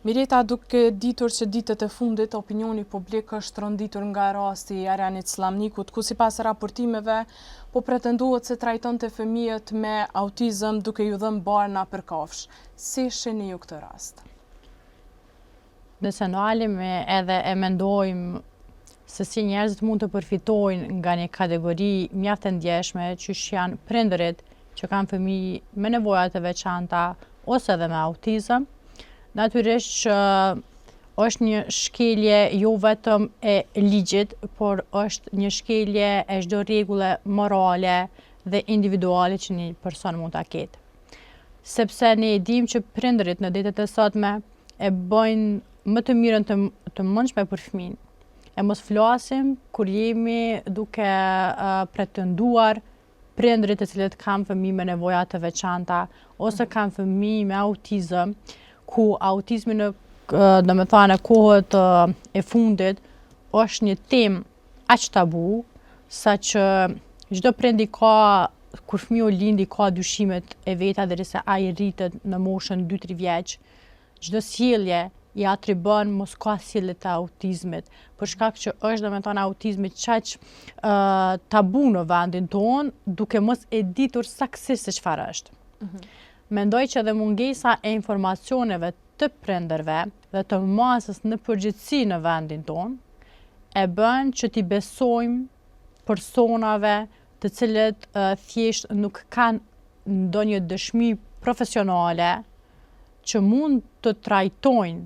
Mireta, duke ditur që ditët e fundit opinioni publik është tronditur nga rasti i Arianit Sllamnikut, ku sipas raportimeve po pretendohet se trajtonte fëmijët me autizëm duke ju dhënë barna për kafshë. Si shihni ju këtë rast? Nëse nalemi edhe e mendojmë se si njerëzit mund të përfitojnë nga një kategori mjaft e ndjeshme, qysh janë prindërit që kanë fëmijë me nevoja të veçanta ose edhe me autizëm, natyrisht që është një shkelje jo vetëm e ligjit, por është një shkelje e çdo rregulle morale dhe individuale që një person mund ta ketë. Sepse ne e dimë që prindërit në ditët e sotme e bëjnë më të mirën të, të mundshme për fëmijën. E mos flasim kur jemi duke uh, pretenduar prindërit të cilët kanë fëmijë me nevoja të veçanta ose mhm. kanë fëmijë me autizëm, ku autizmi në domethënë në kohët e fundit është një temë aq tabu saqë çdo prind i ka kur fëmiu lind i ka dyshimet e veta derisa ai rritet në moshën 2-3 vjeç, çdo sjellje i atribon mos ka sjellje të autizmit, për shkak që është domethënë autizmi qaq uh, tabu në vendin tonë, duke mos e ditur saktësisht se çfarë është. Mm -hmm. Mendoj që edhe mungesa e informacioneve të prindërve dhe të masës në përgjithësi në vendin tonë, e bën që t'i besojmë personave të cilët uh, thjesht nuk kanë ndonjë dëshmi profesionale që mund të trajtojnë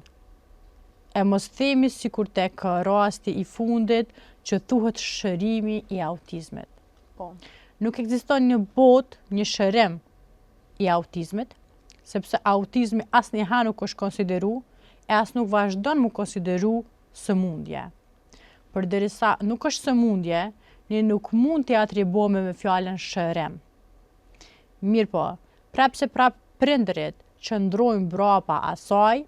e mos themi sikur tek rasti i fundit që thuhet shërimi i autizmit. Po. Nuk ekziston në botë një shërim i autizmit, sepse autizmi asnjëherë nuk është konsideru e as nuk vazhdon mu konsideru sëmundje. Përderisa nuk është sëmundje, ne nuk mund t'i atribuojmë me fjalën shërim. Mirëpo, prapë se prapë prindërit qëndrojnë brapa asaj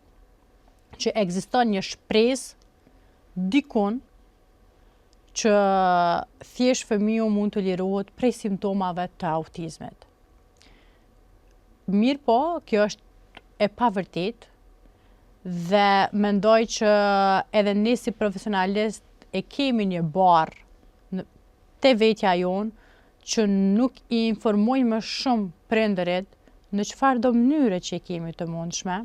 që ekziston një shpresë dikun që thjesht fëmiu mund të lirohet prej simptomave të autizmit. Mirëpo, kjo është e pavërtetë dhe mendoj që edhe ne si profesionalist e kemi një barrë te vetja jonë që nuk i informojmë më shumë prindërit në çfarëdo mënyre që e kemi të mundshme,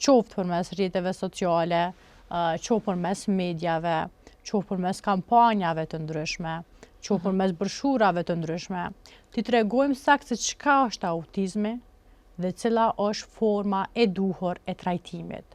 qoftë përmes rrjeteve sociale, qoftë përmes mediave, qoftë përmes kampanjave të ndryshme, qoftë mhm. përmes broshurave të ndryshme, t'i tregojmë saktë se çka është autizmi dhe cila është forma e duhur e trajtimit.